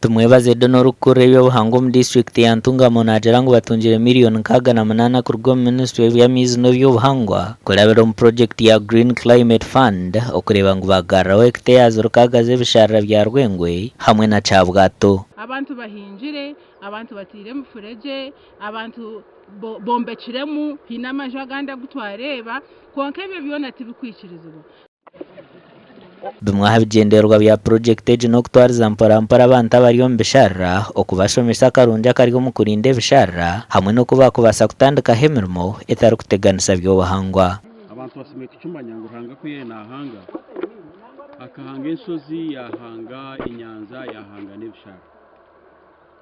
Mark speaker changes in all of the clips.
Speaker 1: Tumwebaze Edon orikukurira eby'obuhangwa omu disiturikiti ya Ntungamo naagira ngu batungire miriyoni 68 kuruga omu minisiture y'eby'amaizi n'eby'obuhangwa kurabira omu purogyekiti ya Green Climate Fund okureeba ngu baagaruraho hekiteyazi rukaaga z'ebisharara bya Rwengwe hamwe na Kyabwato.
Speaker 2: Abantu bahingire, abantu bataire emifuregye, abantu bombekiremu, haine amaju agandi agu twareeba kwonka ebyo byona tibikwikirizibwa.
Speaker 1: Bimwe aha bigyendererwa bya purogyekiti egi n'okutwariza mpora mpora abantu abari omu bisharara, okubashomesa akarungi akari omu kurinda ebisharara hamwe n'oku baakubaasa kutandikaho emirimo etarikuteganisa by'obuhangwa.
Speaker 3: Abantu bashemereire kukimanya ngu Ruhanga ku yabaire nahanga, akahanga enshozi, yahanga enyanja, yahanga n'ebisharara.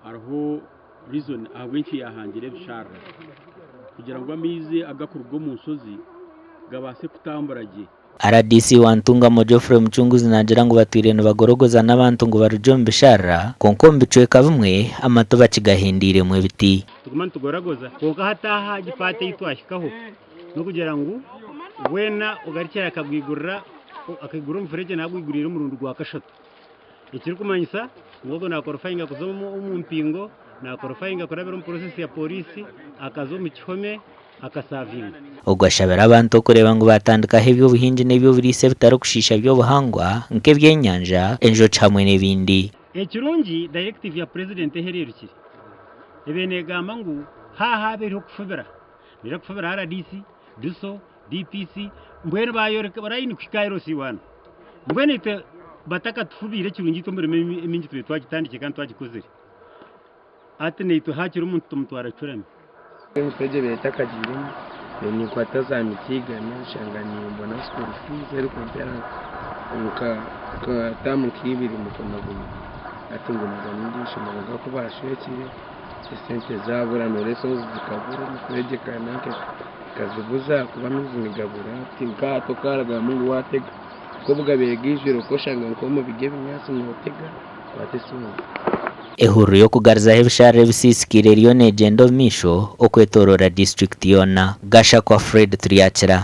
Speaker 3: Hariho reason ahabw'enki yahangire ebisharara, kugira ngu amaizi agakuruga omu nshozi gabaase kutambura gye.
Speaker 1: Rdc wa Ntungamo Geoffrey Mucunguzi naagira ngu batwire nibagorogoza n'abantu ngu barugye omu bisharara kwonka omu bicweka bimwe amatu bakigahindiiremu ebiti.
Speaker 4: Tuguma nitugoragoza kwonka hati aha egi paati ei twahikaho n'okugira ngu weena ogarukire akagwigurira akaigura omufuregye naagwiguriire omurundi gwa kashatu. Ekirikumanyisa ngu ogwo naakorofayinga kuza omu mpingo, naakorofayinga kurabira omu purosesi ya pooriisi akaza omu kihome. akasavinga.
Speaker 1: Ogu ashabire abantu okureeba ngu baatandikaho eby'obuhingi n'eby'oburiisa ebitarikushiisha by'obuhangwa nk'ebyenyanja, enjoki hamwe n'ebindi.
Speaker 4: Ekirungi directive ya President ehererukire ebaire negamba ngu haaha haabaireho okufubira, noija kufubira rdc, DISO, DPC mbwenu bayoreka line kuhika aha LC one. Mbwenu itwe batakatufubiire ekirungi itwe emirimo emingi tubaire twagitandikire kandi twagikozire. Hati naitwe haakira omuntu tumutwara acurami.
Speaker 5: Emifuregye ebaire etakagiiremu, mbaire ninkwata za miti igana nshanga nimbona school fees erikumpera nka taamu nk'ibiri mukono gumwe. Hati ngumaga nindi ah'eishomero kwonka ku baashwekire esente zaabura nooreeba esente zikabura emifuregye ekananka ekazibuza ahakuba amaizi nigabura hati nk'aha tokaaragamu ngu waatega ahakuba obu gabaire gaijwire okashanga nk'omu biri ebinyaatsi nootega okwata esimu.
Speaker 1: Ehururu y'okugarizaho ebisharara ebisiisikaire eriyo neegyenda omu maisho okwetooroora disiturikiti yoona. Gashakwa Fred Turyakira.